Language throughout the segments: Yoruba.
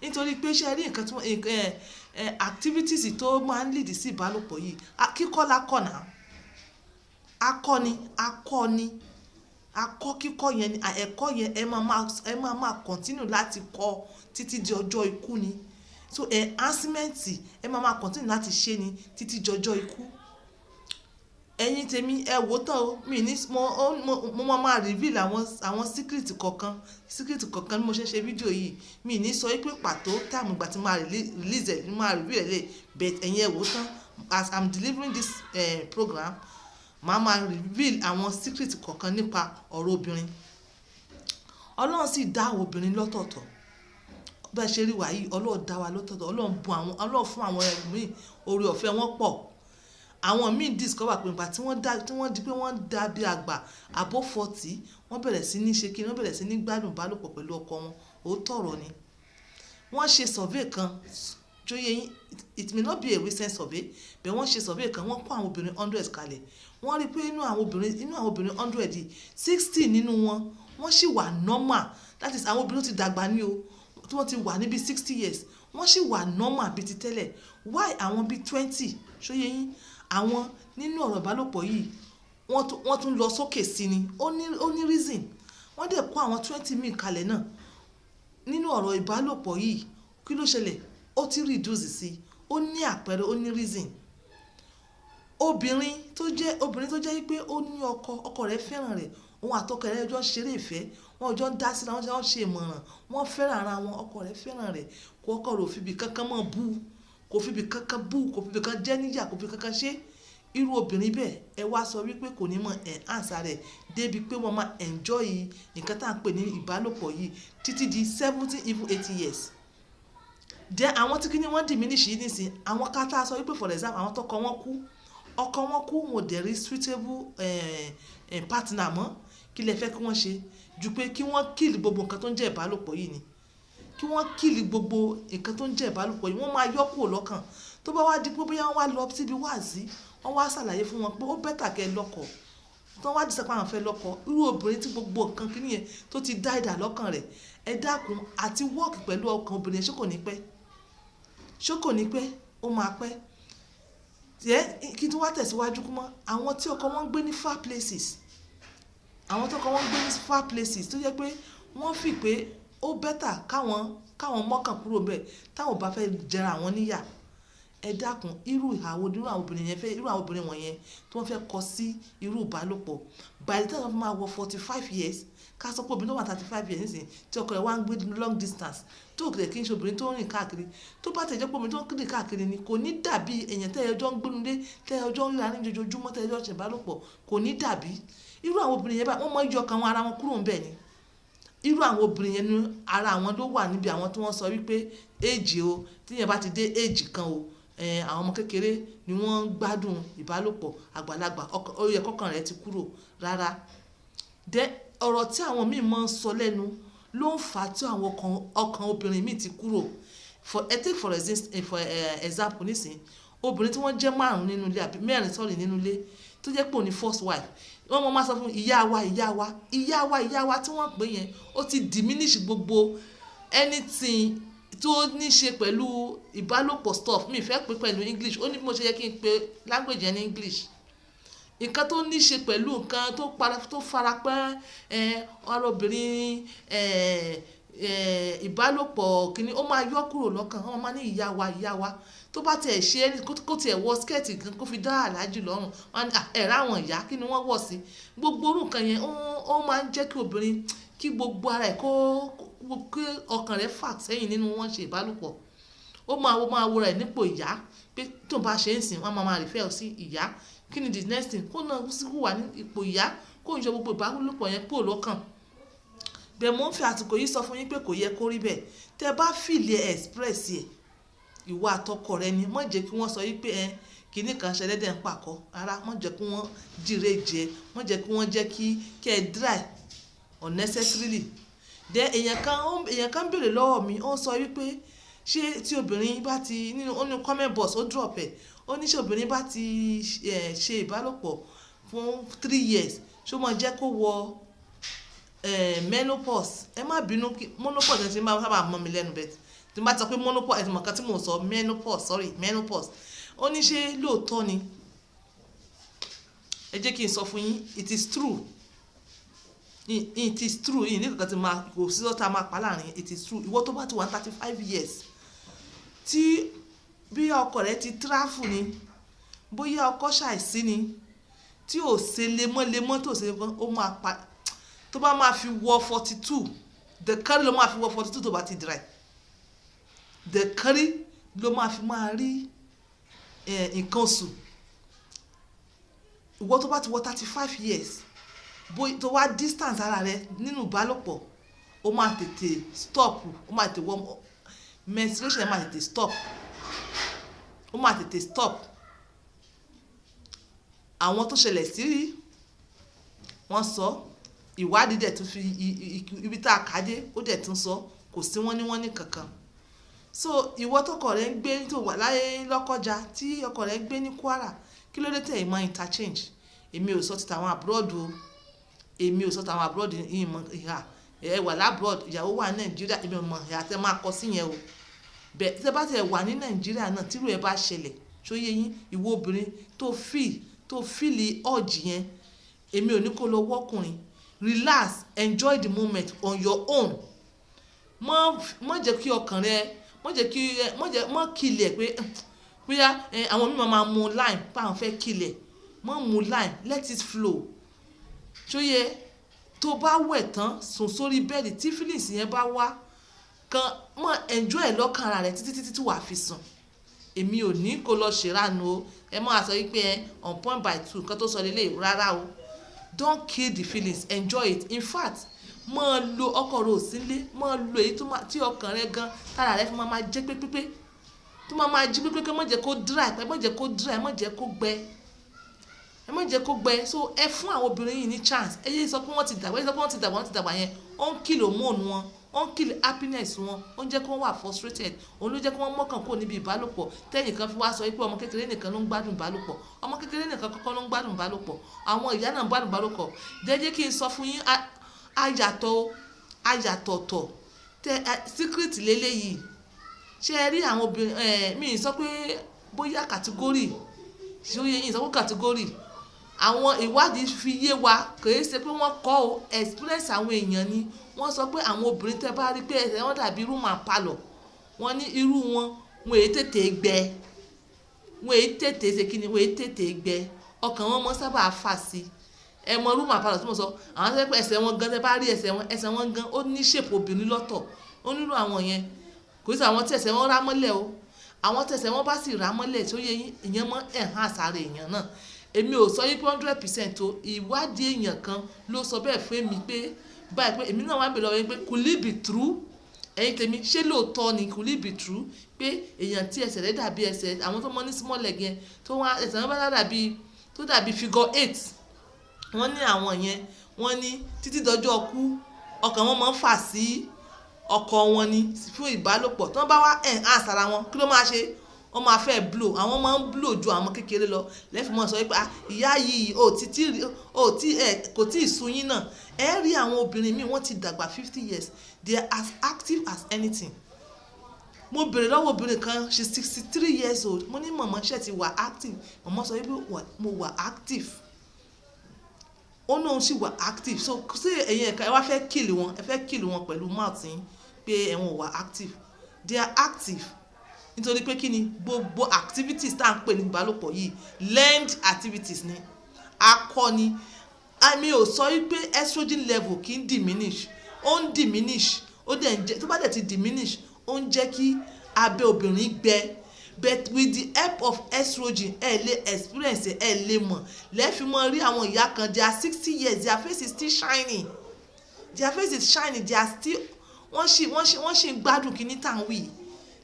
Nítorí pé ṣe rí nǹkan tí wọ́n activities tó máa ń lead sí ìbálòpọ̀ yìí, kíkọ́ la kọ́ náà. Akọ́ni, akọ́ni, akọ́ kíkọ́ yẹn ni ẹ̀kọ́ yẹn ẹ máa máa continue láti kọ́ títí di ọjọ́ ikú ni. So enhancement, ẹ máa máa continue láti ṣe ni títí di ọjọ́ ikú. Ẹ̀yin tèmi, ẹ wò tán o. Mi ní mo máa máa reveal àwọn secret kọ̀ọ̀kan, secret kọ̀ọ̀kan bí mo ṣe ń ṣe fídíò yìí. Mi ní sọ wípé pàtó time ìgbà tí màá release ẹ̀, máa reveal ẹ̀ lè, but ẹ̀yin ẹ wò tán. As I'm delivering this program, màá máa reveal àwọn secret kọ̀ọ̀kan nípa ọ̀rọ̀ obìnrin. Ọlọ́run sì dá àwọn obìnrin lọ́tọ̀ọ̀tọ̀. Bẹ́ẹ̀ ṣe rí wà yìí, Ọlọ́run dá wa lọ́tọ̀ọ̀tọ̀. Ọlọ́run bùn àwọn, Ọlọ́run fún àwọn ẹlòmíì, oore ọ̀fẹ́ wọn pọ̀. Àwọn míì discover pé ìgbà tí wọ́n dá, tí wọ́n di pé wọ́n dá bí àgbà above 40, wọ́n bẹ̀rẹ̀ sí ní ṣe kí wọ́n bẹ̀rẹ̀ sí ní gbádùn ìbálòpọ̀ pẹ̀lú ọkọ wọn. Òótọ́ ọ̀rọ̀ ni. Wọ́n ṣe survey kan tó yé yín. It may not be a recent survey, but wọ́n ṣe survey kan. Wọ́n kó àwọn obìnrin 100 kalẹ̀. Wọ́n rí pé inú àwọn obìnrin 100 yìí, 60 nínú wọn, wọ́n sì wà normal. That is, àwọn obìnrin tó ti dàgbà ní o, tí wọ́n ti wà níbi 60 years, wọ́n sì wà normal bíi ti tẹ́lẹ̀. Why àwọn bíi 20, ṣó yé yín, àwọn nínú ọ̀rọ̀ ìbálòpọ̀ yìí, wọ́n tún lọ sókè sí ni. Ó ní reason. Wọ́n dẹ̀ kó àwọn 20 míì kalẹ̀ náà. Nínú ọ̀rọ̀ ìbálòpọ̀ yìí, kí ló ṣẹlẹ̀? Ó ti reduce sí. Ó ní àpẹẹrẹ, ó ní reason. Obìnrin tó jẹ́ pé ó ní ọkọ, ọkọ rẹ̀ fẹ́ràn rẹ̀, òun àtọkọ rẹ̀ jọ ń ṣeré ìfẹ́, wọ́n jọ ń dá síra, wọ́n jọ ń ṣe ìmọ̀ràn, wọ́n fẹ́ràn ara wọn, ọkọ rẹ̀ fẹ́ràn rẹ̀, kó ọkọ rẹ̀ ò fi ibi kankan mọ́ bú, kò fi ibi kankan bú, kò fi ibi kan jẹ́ níyà, kò fi kankan ṣe. Irú obìnrin bẹ́ẹ̀, ẹ wá sọ wípé kò ní mọ enhance rẹ̀ débi pé wọ́n máa enjoy nǹkan tá à ń pè ní ìbálòpọ̀ yìí títí di 70, even 80 years. Then àwọn tí kíní wọ́n diminish yìí nísìn, àwọn ká tá a sọ wípé, for example, àwọn tọkọ wọn kú, ọkọ wọn kú, wọn ò dẹ̀ rí suitable partner mọ́. Kí lẹ fẹ́ kí wọ́n ṣe ju pé kí wọ́n kill gbogbo nǹkan tó ń jẹ́ ìbálòpọ̀ yìí ni? Kí wọ́n kill gbogbo nǹkan tó ń jẹ́ ìbálòpọ̀ yìí, wọ́n máa yọ kúrò lọ́kàn. Tó bá wá di pé bóyá wọ́n wá lọ síbi wáàsí, wọ́n wá ṣàlàyé fún wọn pé ó better kẹ́ ẹ lọ́kọ, tí wọ́n wá decide pé àwọn fẹ́ lọ́kọ, irú obìnrin tí gbogbo nǹkan kíní yẹn tó ti dá ìdà lọ́kàn rẹ̀, ẹ dákun, àti work pẹ̀lú ọkàn obìnrin yẹn, ṣé kò ní pẹ́? Ṣé kò ní pẹ́? Ó máa pẹ́. Yẹ kí tí wọ́n tẹ̀síwájú kú mọ́ àwọn tí ọkọ wọn ń gbé ní far places, àwọn tí ọkọ wọn ń gbé ní far places, tó jẹ́ pé wọ́n fi pé ó better káwọn mọ́kàn kúrò bẹ́ẹ̀ táwọn ò bá fẹ́ jẹra àwọn níyà. Ẹ dákun, irú ìhà wo irú àwọn obìnrin yẹn fẹ́, irú àwọn obìnrin wọ̀nyẹn tí wọ́n fẹ́ kọ sí irú ìbálòpọ̀ by the time wọ́n fi máa wọ 45 years? Ká sọ pé obìnrin tó wà 35 years nísìnyí, tí ọkọ rẹ̀ wá ń gbé long distance, tó kìlẹ̀ kí n ṣe obìnrin tó ń rìn káàkiri. Tó bá tẹ̀ jẹ́ pé obìnrin tó ń rìn káàkiri ni, kò ní dàbí èèyàn tẹ́ ẹjọ́ ń gbénu lé, tẹ́ ẹjọ́ ń ríra ní ojoojúmọ́, tẹ́ ẹjọ́ ń ṣe ìbálòpọ̀. Kò ní dàbí irú àwọn obìnrin yẹn báyìí. Wọ́n máa ń yọ ọkàn wọn, ara wọn kúrò ńbẹ̀ ni. Irú àwọn obìnrin yẹn ní ara àwọn ló wà níbi àwọn tí wọ́n sọ wípé age o, tí yẹn bá ti dé age kan o, àwọn ọmọ kékeré ni wọ́n ń gbádùn ìbálòpọ̀, àgbàlagbà ó yẹ kọ́kàn rẹ̀ ti kúrò. Rárá. Then ọ̀rọ̀ tí àwọn míì máa ń sọ lẹ́nu ló ń fà á tí àwọn ọkàn obìnrin míì ti kúrò. For ẹ take for example nísìnyí, obìnrin tí wọ́n jẹ́ márùn-ún nínú ilé, àbí mẹ́rin, sorry, nínú ilé, tó jẹ́ pé òun ni first wife, wọ́n máa sọ fún ìyá wa, ìyá wa, ìyá wa, ìyá wa tí wọ́n pè yẹn, ó ti diminish gbogbo anything tó ní ṣe pẹ̀lú ìbálòpọ̀ stuff. Mi fẹ́ pè pẹ̀lú English, ó ní bí mo ṣe yẹ kí n pe language yẹn ní English. Nǹkan tó ní ṣe pẹ̀lú nǹkan tó para, tó fara pẹ́ ọ̀rọ̀ obìnrin, ìbálòpọ̀ kìíní, ó máa yọ kúrò lọ́kàn. Wọ́n máa ní ìyá wa, ìyá wa. Tó bá tiẹ̀ ṣe é, kó tiẹ̀ wọ skirt gan, kó fi dá àlájì lọ́rùn, wọ́n á ní ẹ̀rọ àwọn ìyá, kí ni wọ́n wọ̀ sí? Gbogbo irú nǹkan yẹn, ó máa ń jẹ́ kí obìnrin, kí gbogbo ara ẹ̀, kó ọkàn rẹ̀ fà sẹ́yìn nínú wọn ṣe ìbálòpọ̀. Ó máa wo rẹ̀ nípò ìyá pé tó bá ṣe ń sìn, wọ́n máa máa refer sí ìyá. Kí ni the next thing? Kó náà sì wà ní ipò ìyá, kó ń yọ gbogbo ìbálòpọ̀ yẹn kúrò lọ́kàn. Bẹ́ẹ̀ mo ń fi àsìkò yìí sọ fún yín pé kò yẹ kó rí bẹ́ẹ̀. Tẹ́ bá feel ẹ, express ẹ̀, ìwọ àtọkọ rẹ ni. Má jẹ́ kí wọ́n sọ wípé ẹ kíní kan ṣẹlẹ́dẹ̀ ń pàkọ́. Rárá, má jẹ́ kí wọ́n jíire jẹ, má jẹ́ kí wọ́n jẹ́ kí ẹ dry unnecessarily. Then èèyàn kan béèrè lọ́wọ́ mi, ó ń sọ wípé ṣé tí obìnrin bá ti nínú, ó ní comment box, ó drop ẹ̀, ó ní ṣé obìnrin bá ti ṣe ìbálòpọ̀ fún 3 years, ṣé ó máa jẹ́ kó wọ menopause? Ẹ má bínú, menopause ẹ ti máa sábà mọ́ mi lẹ́nu bẹ́ẹ̀. Tí n bá ti sọ pé monopause, ẹ̀ tí mọ̀ kan tí mò ń sọ, menopause, sorry, menopause. Ó ní ṣé lóòótọ́ ni? Ẹ jẹ́ kí n sọ fún yín, it is true, it is true. Yìí ní kankan tí máa kò sí lọ́ta máa pa láàrin. It is true. Ìwọ tó bá ti wà ní 35 years, tí bí ọkọ rẹ ti travel ni, bóyá ọkọ ṣàìsí ni, tí ò ṣe lemọ́lemọ́, tó ṣe lemọ́, ó máa pa. Tó bá máa fi wọ 42, the carry ló máa fi wọ 42. Tó bá ti dry, the carry ló máa fi máa rí nǹkan oṣù. Ìwọ tó bá ti wọ 35 years, bó tó wá distance ara rẹ nínú ìbálòpọ̀, ó máa tètè stop, ó máa tètè wọ menstruation, máa tètè stop, ó máa tètè stop. Àwọn tó ṣẹlẹ̀ sí, wọ́n sọ. Ìwádìí dẹ̀ tún fi ibi tá a kà dé, ó dẹ̀ tún sọ kò sí wọ́n ní kankan. So ìwọ tọkọ rẹ ń gbé, tó wà láyé Lọ́kọ́jà, tí ọkọ rẹ ń gbé ní Kwara, kí ló dé tẹ̀ ìmọ̀ interchange? Èmi ò sọ ti tàwọn abroad o, èmi ò sọ tàwọn abroad. Ìmọ̀ ìhà ẹ wà l'abroad, ìyàwó wà ní Nàìjíríà, èmi ò mọ̀ ìhà tẹ́ máa kọ sí yẹn o. Bẹ́ẹ̀ tẹ́ bá tẹ̀ wà ní Nàìjíríà náà, tírú ẹ bá ṣẹlẹ̀, ṣó yé yín? Ìwọ obìnrin tó feel urge yẹn, èmi ò ní kó lọ wọ́kùnrin. Relax, enjoy the moment on your own. Mọ́ jẹ́ kí ọkàn rẹ, mọ́ jẹ́ kí mọ́ jẹ́ mọ́ kilẹ̀ pé bóyá àwọn mímọ́ máa mu lime pé àwọn fẹ́ kilẹ̀. Mọ́ mu lime, let it flow. Ṣó yé? Tó bá wẹ̀ tán, sùn sórí bẹ́ẹ̀dì, tí feelings yẹn bá wá kan, mọ́ enjoy ẹ̀ lọ́kàn ara rẹ títí títí tí wàá fi sùn. Èmi ò ní kó lọ ṣèrànù o. Ẹ máa sọ wípé ẹ on point by two nǹkan tó sọ lélẹ̀. Rárá o, don't kill the feelings, enjoy it. In fact, máa lo ọkọ rẹ ò sílé, máa lo èyí tí ọkàn rẹ gan tára rẹ fi máa máa jẹ́ pépépé, tó máa máa jí pépépé. Má jẹ́ kó dry, má jẹ́ kó dry, má jẹ́ kó gbẹ, ẹ má jẹ́ kó gbẹ. So ẹ fún àwọn obìnrin yìí ní chance. Ẹ yé sọ pé wọ́n ti dàgbà, ẹ sọ pé wọ́n ti dàgbà, wọ́n ti dàgbà yẹn, ó ń kill hormone wọn, ó ń kill happiness wọn, ó ń jẹ́ kí wọ́n wà frustrated. Òun ló jẹ́ kí wọ́n mọ́kàn kúrò níbi ìbálòpọ̀. Tẹ́yìn kan fi wá sọ pé ọmọ kékeré nìkan ló ń gbádùn ìbálòpọ̀. Ọmọ kékeré nìkan kọ́kọ́ ló ń gbádùn ìbálòpọ̀, àwọn ìyá náà ń gbádùn ìbálòpọ̀. Jẹ́jẹ́ kí n sọ fún yín, ayàtọ̀ ayàtọ̀tọ̀ tẹ secret lélẹ́yìí. Ṣé ẹ rí àwọn obìnrin ẹ, mi sọ pé bóyá category, ṣé ó yẹ yín? Sọ pé category, àwọn ìwádìí fi yé wa, kì í ṣe pé wọ́n kọ́ o, experience àwọn èèyàn ni. Wọ́n sọ pé àwọn obìnrin tẹ́ bá rí pé ẹsẹ̀ wọn dàbí room and parlour, wọ́n ní irú wọn, wọn èyí tètè gbẹ, wọn èyí tètè ṣe kí ni, wọn èyí tètè gbẹ. Ọkàn wọn mọ́ sábà fà sí. Ẹ mọ room and parlour tí mo sọ, àwọn tó yẹ pé ẹsẹ̀ wọn gan, tẹ́ bá rí ẹsẹ̀ wọn, ẹsẹ̀ wọn gan ó ní shape obìnrin lọ́tọ̀. Ó nílò àwọn yẹn. Kò sí àwọn tí ẹsẹ̀ wọn rá mọ́lẹ̀ o. Àwọn tí ẹsẹ̀ wọn bá sì rá mọ́lẹ̀ tó yẹ yín, ìyẹn mọ́ enhance ara èèyàn náà. Èmi ò sọ yí pé 100% o. Ìwádìí èèyàn kan ló sọ bẹ́ẹ̀ fún èmi pé báyìí, pé èmi náà wá ń bèèrè lọ́wọ́ yín pé could it be true? Ẹ̀yin tèmi, ṣé lóòótọ́ ni? Could it be true pé èèyàn tí ẹsẹ̀ rẹ̀ dàbí ẹsẹ̀ àwọn tó mọ ní small leg yẹn, tó wá ẹsẹ̀ wọn bá dàbí, tó dàbí figure eight, wọ́n ní àwọn yẹn, wọ́n ní títí dọjọ́ kú, ọkàn wọn máa ń fà sí ọkọ wọn ni fún ìbálòpọ̀. Tí wọ́n bá wá enhance ara wọn, kí ló máa ṣe? Wọ́n máa fẹ́ blow. Àwọn máa ń blow ju àwọn kékeré lọ. Lẹ́fì mọ́ sọ wípé ìyá yìí ò tí ò tí ẹ kò tí ì sun yín náà. Ẹ rí àwọn obìnrin míì, wọ́n ti dàgbà 50 years, they are as active as anything. Mo bèrè lọ́wọ́ obìnrin kan, she 63 years old. Mo ní, "Mọ̀mọ́, ṣe ti wà active?" Mọ̀mọ́ sọ wípé mo wà active. Ó náà sì wà active. So ṣé ẹ̀yin ẹ̀ka ẹ wá fẹ́ kill wọn? Ẹ fẹ́ kill wọn pẹ̀lú mouth yín pé ẹ̀wọ̀n wà active. They are active nítorí pé kí ni? Gbogbo activities tá à ń pè ní ìbálòpọ̀ yìí, learned activities ni, akọni. Àmì ò sọ wípé estrogen level kì í diminish. Ó ń diminish, ó dẹ̀ ń jẹ́ tó bá dẹ̀ ti diminish, ó ń jẹ́ kí abẹ́ obìnrin gbẹ. But with the help of estrogen, ẹ lè experience, ẹ lè mọ̀ lẹ́ẹ̀fi mọ́ rí àwọn ìyá kan, they are 60 years, their face is still shining, their face is shining, they are still wọ́n sì ń gbádùn kíní tá à ń wí.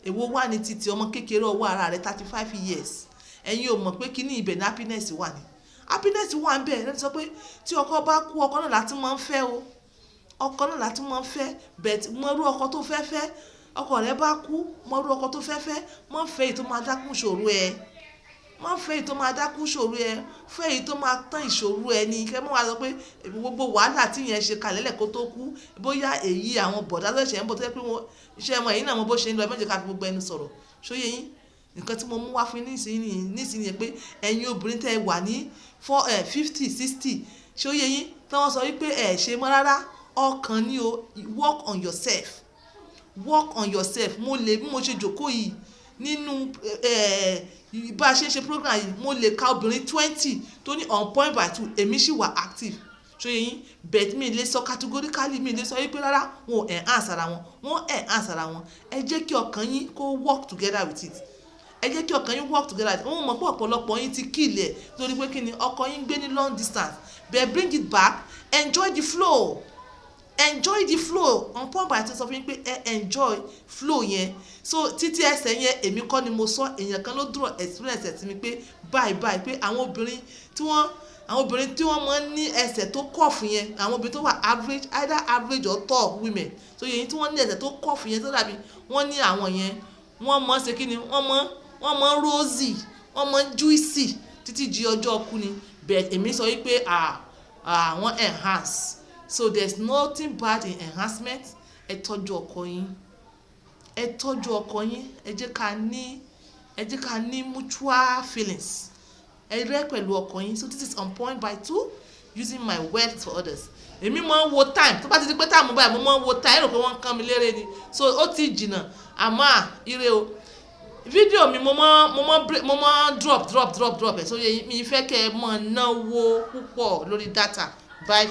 Èwo wà ní títí ọmọ kékeré ọwọ́ ara rẹ̀ 35 years? Ẹ̀yin ò mọ̀ pé kíní ibẹ̀ ní happiness wà ní, happiness wà ń bẹ̀. Lẹ́nu sọ pé tí ọkọ bá kú, ọkọ náà láti máa ń fẹ́ o, ọkọ náà láti máa ń fẹ́. But mọ́rú ọkọ tó fẹ́ fẹ́, ọkọ rẹ̀ bá kú, mọ́rú ọkọ tó fẹ́ fẹ́, mọ́ fẹ́ èyí tó máa dákún ṣòro ẹ̀. Má fẹ́ èyí tó máa dákú ìṣòro ẹ, fẹ́ èyí tó máa tán ìṣòro ẹ ni. Kẹ́ mọ́ wá sọ pé gbogbo wàhálà tí yẹn ṣe kalẹ̀ lẹ̀ kó tó kú, bóyá èyí àwọn bọ̀dá tó ṣẹ̀ ń bọ̀ tó jẹ́ pé wọ́n iṣẹ́ wọn, ẹ̀yin náà mọ bó ṣe ń lọ. Ẹ má jẹ́ ká fi gbogbo ẹnu sọ̀rọ̀. Ṣó yé yín? Nǹkan tí mo mú wá fún yín nísinsìnyí nísinsìnyí pé ẹ̀yin obìnrin tẹ́ ẹ wà ní four 50, 60, ṣó yé yín, tí wọ́n sọ wípé ẹ ṣe mọ́ rárá, ọkàn ni o. Work on yourself, work on yourself. Mo lè, bí mo ṣe jókòó yìí, nínú bá a ṣe ń ṣe program yìí, mo lè ka obìnrin 20 tó ní on point by two, èmi sì wà active. Ṣó yé yín? But mi lè sọ categorically, mi lè sọ wípé rárá, wọn ò enhance ara wọn. Wọ́n enhance ara wọn. Ẹ jẹ́ kí ọkàn yín kó work together with it. Ẹ jẹ́ kí ọkàn yín work together. Wọ́n mọ̀ pé ọ̀pọ̀lọpọ̀ yín ti kill ẹ̀ torí pé kí ni, ọkọ yín gbé ní long distance, but bring it back. Enjoy the flow, enjoy the flow. On point by two sọ fún yín pé ẹ enjoy flow yẹn. So títí ẹsẹ̀ yẹn, èmi kọ́ ni mo sọ, èèyàn kan ló dúró experience ẹ̀ sí mi pé báyìí báyìí, pé àwọn obìnrin tí wọ́n máa ń ní ẹsẹ̀ tó curve yẹn, àwọn obìnrin tó wà average, either average or tall women, so yẹn tí wọ́n ní ẹsẹ̀ tó curve yẹn, tó dàbí wọ́n ní àwọn yẹn, wọ́n mọ̀ ṣe kí ni, wọ́n mọ̀ rosy, wọ́n mọ̀ juicy títí di ọjọ́ kú ni. But èmi sọ wípé àwọn enhance, so there is nothing bad in enhancement. Ẹ tọ́jú ọkọ yín, ẹ tọ́jú ọkọ yín. Ẹ jẹ́ ká ní mutual feelings. Ẹ rẹ́ pẹ̀lú ọkọ yín. So this is On Point by Two, using my wealth for others. Èmi máa ń wo time. Tó bá ti di pé time báyìí, mo máa ń wo time, ẹ rò pé wọ́n ń kán mi léré ni. So ó ti jìnnà, àmọ́ ire o. Fídíò mi, mo máa drop, drop, drop, drop ẹ̀. So mi fẹ́ kẹ́ ẹ máa náwó púpọ̀ lórí data. Bye.